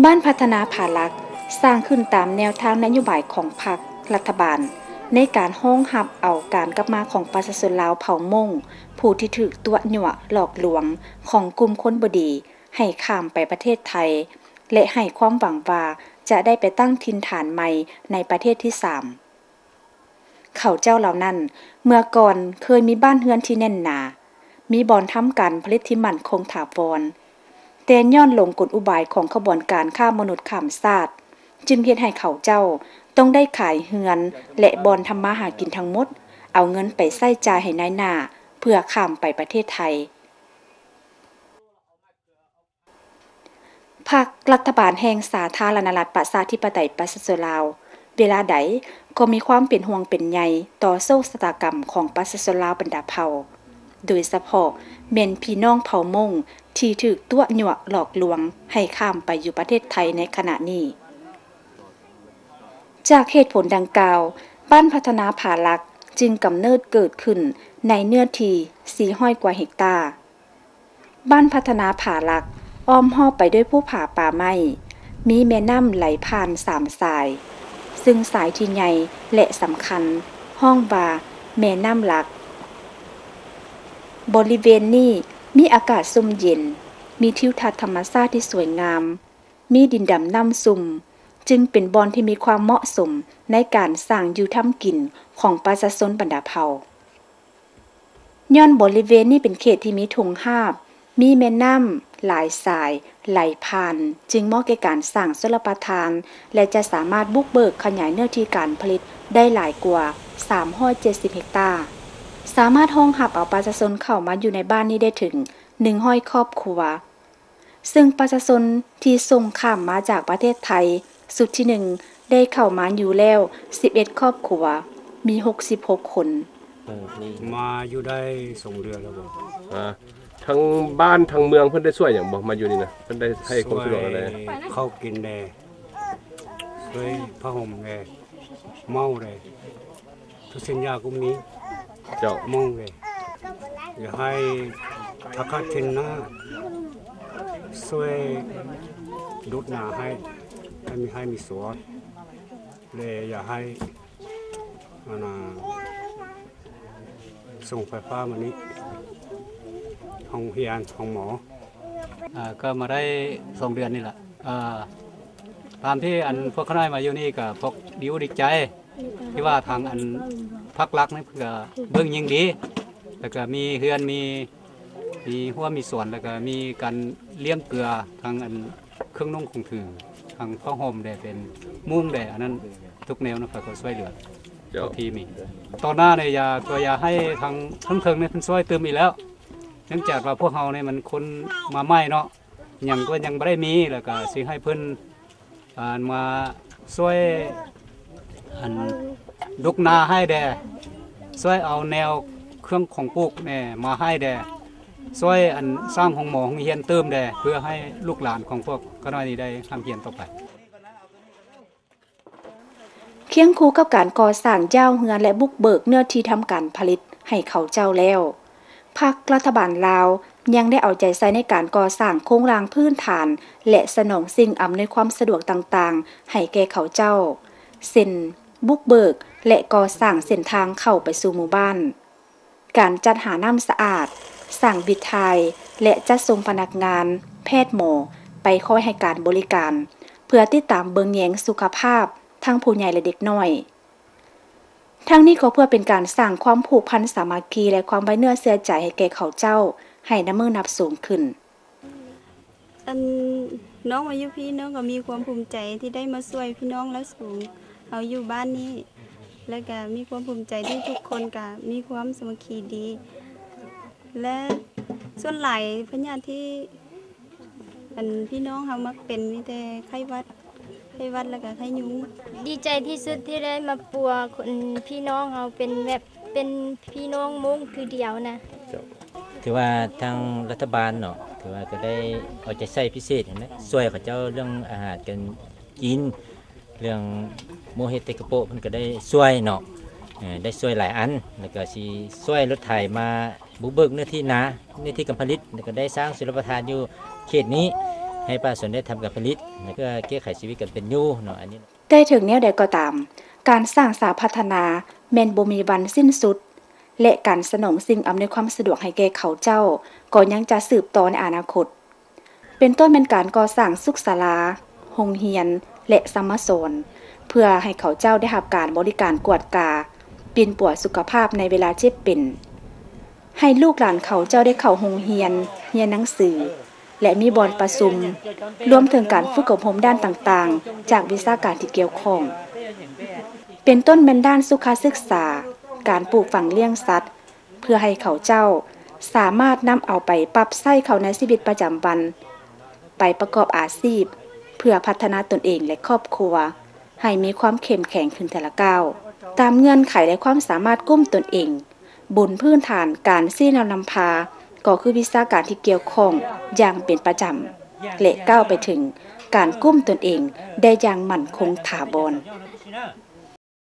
ບ້ານພັດທະນາຜາຫຼັກ ສ້າງຂຶ້ນຕາມແນວທາງນະໂຍບາຍຂອງພັກ, ລັດຖະບານ ໃນການຮອງຮັບເອົາການກັບມາຂອງປະຊາຊົນລາວເຜົ່າມົ້ງ ຜູ້ທີ່ຖືກຕົວະຍົວະຫຼອກລວງຂອງກຸ່ມຄົນບໍ່ດີ ໃຫ້ຂ້າມໄປປະເທດໄທ ແລະ ໃຫ້ຄວາມຫວັງວ່າຈະໄດ້ໄປຕັ້ງຖິ່ນຖານໃໝ່ໃນປະເທດທີສາມ. ເຂົາເຈົ້າເຫຼົ່ານັ້ນ ເມື່ອກ່ອນເຄີຍມີບ້ານເຮືອນທີ່ແໜ້ນໜາ, ມີບ່ອນທຳການຜະລິດທີ່ໝັ້ນຄົງຖາວອນ, ແຕ່ຍ້ອນຫຼົງກົນອຸບາຍຂອງຂະບວນການຄ້າມະນຸດຂ້າມຊາດ, ຈຶ່ງເຮັດໃຫ້ເຂົາເຈົ້າຕ້ອງໄດ້ຂາຍເຮືອນ ແລະ ບ່ອນທຳມາຫາກິນທັງໝົດ, ເອົາເງິນໄປໃຊ້ຈ່າຍໃຫ້ນາຍໜ້າ ເພື່ອຂ້າມໄປປະເທດໄທ. ພັກລັດຖະບານແຫ່ງສາທາລະນະລັດປະຊາທິປະໄຕປະຊາຊົນລາວ ເວລາໃດກໍມີຄວາມເປັນຫ່ວງເປັນໃຍຕໍ່ໂຊກຊະຕາກຳຂອງປະຊາຊົນລາວບັນດາເຜົ່າ, ໂດຍສະເພາະແມ່ນພີ່ນ້ອງເຜົ່າມົ້ງທີ່ຖືກຕົວະຍົວະຫຼອກລວງໃຫ້ຂ້າມໄປຢູ່ປະເທດໄທໃນຂະນະນີ້. ຈາກເຫດຜົນດັ່ງກ່າວ, ບ້ານພັດທະນາຜາຫຼັກຈຶ່ງກຳເນີດເກີດຂຶ້ນໃນເນື້ອທີ່ສີ່ຮ້ອຍກວ່າເຮັກຕາ. ບ້ານພັດທະນາຜາຫຼັກ ອ້ອມຮອບໄປດ້ວຍພູຜາປ່າໄມ້, ມີແມ່ນ້ຳໄຫຼຜ່ານສາມສາຍ, ຊຶ່ງສາຍທີ່ໃຫຍ່ ແລະ ສຳຄັນ ຮ້ອງວ່າແມ່ນ້ຳຫຼັກ. ບໍລິເວນນີ້ມີອາກາດຊຸ່ມເຢັນ, ມີທິວທັດທຳມະຊາດທີ່ສວຍງາມ, ມີດິນດຳນ້ຳຊຸ່ມ, ຈຶ່ງເປັນບ່ອນທີ່ມີຄວາມເໝາະສົມໃນການສ້າງຢູ່ທຳກິນຂອງປະຊາຊົນບັນດາເຜົ່າ. ຍ້ອນບໍລິເວນນີ້ເປັນເຂດທີ່ມີທົ່ງຮາບ, ມີແມ່ນ້ຳຫຼາຍສາຍໄຫຼຜ່ານ, ຈຶ່ງເໝາະແກ່ການສ້າງຊົນລະປະທານ ແລະ ຈະສາມາດບຸກເບີກຂະຫຍາຍເນື້ອທີ່ການຜະລິດໄດ້ຫຼາຍກວ່າສາມຮ້ອຍເຈັດສິບເຮັກຕາ, ສາມາດຮອງຮັບເອົາປະຊາຊົນເຂົ້າມາຢູ່ໃນບ້ານນີ້ໄດ້ເຖິງໜຶ່ງຮ້ອຍຄອບຄົວ. ຊຶ່ງປະຊາຊົນທີ່ສົ່ງຂ້າມມາຈາກປະເທດໄທຊຸດທີໜຶ່ງ ໄດ້ເຂົ້າມາຢູ່ແລ້ວສິບເອັດຄອບຄົວ, ມີຫົກສິບຫົກຄົນ. ເອີ ນີ້ ມາຢູ່ໄດ້ສອງເດືອນແລ້ວບໍ່? ອ່າ ທາງບ້ານທາງເມືອງເພິ່ນໄດ້ຊ່ວຍຫຍັງບໍ່? ມາຢູ່ນີ້ນະ ເພິ່ນໄດ້ໃຫ້ຄວາມສະດວກແນວໃດ? ຊ່ວຍເຂົ້າກິນແດ່, ຊ່ວຍຜ້າຫົ່ມແດ່, ເໝົາແດ່. ທຸກສິ່ງຢ່າງກໍມີ. ເຈົ້າ. ມຸງເດ ຢາກໃຫ້ທາຄາດທິນນາຊ່ວຍດຸດນາໃຫ້ ໃຫ້ມີໄຮ່ມີສວນ ແລະ ຢາກໃຫ້ ອັນນ່າ ສົ່ງໄຟຟ້າມານີ້ ໂຮງຮຽນ ໂຮງໝໍ. ອ່າ ກໍມາໄດ້ສອງເດືອນນີ້ລະ. ອ່າ ຕາມທີ່ອັນພວກຂ້ານ້ອຍມາຢູ່ນີ້ກໍພວກດີອົກດີໃຈ ທີ່ວ່າທາງອັນພັກລັດນີ້ເພິ່ນກໍເບິ່ງຍິ່ງດີ ແລ້ວກໍມີເຮືອນ ມີ ມີຮົ້ວມີສວນ ແລ້ວກໍມີການລ້ຽງເກືອ ທັງອັນເຄື່ອງນຸ່ງຂອງຖື ທັງຜ້າຫົ່ມແດ່ ເປັນມຸ້ງແດ່ ອັນນັ້ນທຸກແນວນະ ເຂົາກໍຊ່ວຍເຫຼືອ. ເຈົ້າ. ເທົ່າທີ່ມີ ຕໍ່ໜ້ານີ້ຢາກ ກໍຢາກໃຫ້ທາງເທິງໆນີ້ເພິ່ນຊ່ວຍຕື່ມອີກແລ້ວ ເນື່ອງຈາກວ່າພວກເຮົານີ້ມັນຄົນມາໃໝ່ເນາະ ຫຍັງກໍຍັງບໍ່ໄດ້ມີ ແລ້ວກໍຊິໃຫ້ເພິ່ນ ອັນມາຊ່ວຍ ອັນດຸກນາໃຫ້ແດ່ ຊ່ວຍເອົາແນວເຄື່ອງຂອງປູກແດ່ມາໃຫ້ແດ່ ຊ່ວຍອັນສ້າງໂຮງໝໍໂຮງຮຽນຕື່ມແດ່ ເພື່ອໃຫ້ລູກຫຼານຂອງພວກຂ້ານ້ອຍນີ້ໄດ້ຮ່ຳຮຽນຕໍ່ໄປ. ຄຽງຄູ່ກັບການກໍ່ສ້າງຢາວເຮືອນ ແລະ ບຸກເບີກເນື້ອທີ່ທຳການຜະລິດໃຫ້ເຂົາເຈົ້າແລ້ວ, ພັກລັດຖະບານລາວຍັງໄດ້ເອົາໃຈໃສ່ໃນການກໍ່ສ້າງໂຄງລ່າງພື້ນຖານ ແລະ ສະໜອງສິ່ງອຳນວຍຄວາມສະດວກຕ່າງໆໃຫ້ແກ່ເຂົາເຈົ້າ ເຊັ່ນ ບຸກເບີກ ແລະ ກໍ່ສ້າງເສັ້ນທາງເຂົ້າໄປສູ່ໝູ່ບ້ານ, ການຈັດຫານ້ຳສະອາດ, ສ້າງວິດຖ່າຍ ແລະ ຈັດສົ່ງພະນັກງານ, ແພດໝໍ ໄປຄອຍໃຫ້ການບໍລິການ ເພື່ອຕິດຕາມເບິ່ງແຍງສຸຂະພາບທັງຜູ້ໃຫຍ່ ແລະ ເດັກນ້ອຍ. ທັງນີ້ກໍເພື່ອເປັນການສ້າງຄວາມຜູກພັນສາມັກຄີ ແລະ ຄວາມໄວ້ເນື້ອເຊື່ອໃຈໃຫ້ແກ່ເຂົາເຈົ້າໃຫ້ນັບມື້ນັບສູງຂຶ້ນ. ອັນ ນ້ອງມາຢູ່ພີ້ ນ້ອງກໍມີຄວາມພູມໃຈທີ່ໄດ້ມາຊ່ວຍພີ່ນ້ອງລາວສູງເຮົາຢູ່ບ້ານນີ້ ແລ້ວກໍມີຄວາມພູມໃຈທີ່ທຸກຄົນກໍມີຄວາມສາມັກຄີດີ ແລະ ສ່ວນຫຼາຍພະຍາດທີ່ ອັນ ພີ່ນ້ອງເຮົາມັກເປັນມີແຕ່ໄຂ້ຫວັດ ໄຂ້ຫວັດ ແລ້ວກໍໄຂ້ຍຸງ. ດີໃຈທີ່ສຸດທີ່ໄດ້ມາປົວຄົນ ພີ່ນ້ອງເຮົາເປັນແບບ ເປັນພີ່ນ້ອງມົ້ງຄືດຽວນະ. ເຈົ້າ. ຖືວ່າທາງລັດຖະບານເນາະ ຖືວ່າກໍໄດ້ເອົາໃຈໃສ່ພິເສດຫັ້ນແຫຼະ ຊ່ວຍເຂົາເຈົ້າເລື່ອງອາຫານການກິນ ເລື່ອງໝູ່ເຫັດເຕັດກະໂປະ ເພິ່ນກໍໄດ້ຊ່ວຍເນາະ ເອີ ໄດ້ຊ່ວຍຫຼາຍອັນ ແລ້ວກໍຊິຊ່ວຍລົດໄຖມາບຸກເບີກເນື້ອທີ່ນາ ເນື້ອທີ່ການຜະລິດ ແລ້ວກໍໄດ້ສ້າງຊົນລະປະທານຢູ່ເຂດນີ້. ໃຫ້ປະຊາຊົນໄດ້ທຳການຜະລິດ ເພື່ອແກ້ໄຂຊີວິດການເປັນຢູ່ເນາະ ອັນນີ້. ແຕ່ເຖິງແນວໃດກໍຕາມ, ການສ້າງສາພັດທະນາແມ່ນບໍ່ມີວັນສິ້ນສຸດ ແລະ ການສະໜອງສິ່ງອຳນວຍຄວາມສະດວກໃຫ້ແກ່ເຂົາເຈົ້າກໍຍັງຈະສືບຕໍ່ໃນອະນາຄົດ, ເປັນຕົ້ນແມ່ນການກໍ່ສ້າງສຸກສາລາ, ໂຮງຮຽນ ແລະ ສະໂມສອນ ເພື່ອໃຫ້ເຂົາເຈົ້າໄດ້ຮັບການບໍລິການກວດກາປິ່ນປົວສຸຂະພາບໃນເວລາເຈັບເປັນ, ໃຫ້ລູກຫຼານເຂົາເຈົ້າໄດ້ເຂົ້າໂຮງຮຽນ, ຮຽນໜັງສື ແລະ ມີບ່ອນປະຊຸມ, ລວມເຖິງການຝຶກອົບຮົມດ້ານຕ່າງໆ ຈາກວິຊາການທີ່ກ່ຽວຂ້ອງ, ເປັນຕົ້ນແມ່ນດ້ານສຸຂະສຶກສາ, ການປູກຝັງລ້ຽງສັດ, ເພື່ອໃຫ້ເຂົາເຈົ້າສາມາດນຳເອົາໄປປັບໃຊ້ເຂົ້າໃນຊີວິດປະຈຳວັນ, ໄປປະກອບອາຊີບ ເພື່ອພັດທະນາຕົນເອງ ແລະ ຄອບຄົວ ໃຫ້ມີຄວາມເຂັ້ມແຂງຂຶ້ນເທື່ອລະກ້າວ, ຕາມເງື່ອນໄຂ ແລະ ຄວາມສາມາດກຸ້ມຕົນເອງ. ບົນພື້ນຖານການຊີ້ນຳນຳພາ ກໍຄືວິຊາການທີ່ກ່ຽວຂ້ອງຢ່າງເປັນປະຈຳ ແລະ ກ້າວໄປເຖິງການກຸ້ມຕົນເອງໄດ້ຢ່າງໝັ້ນຄົງຖາວອນ.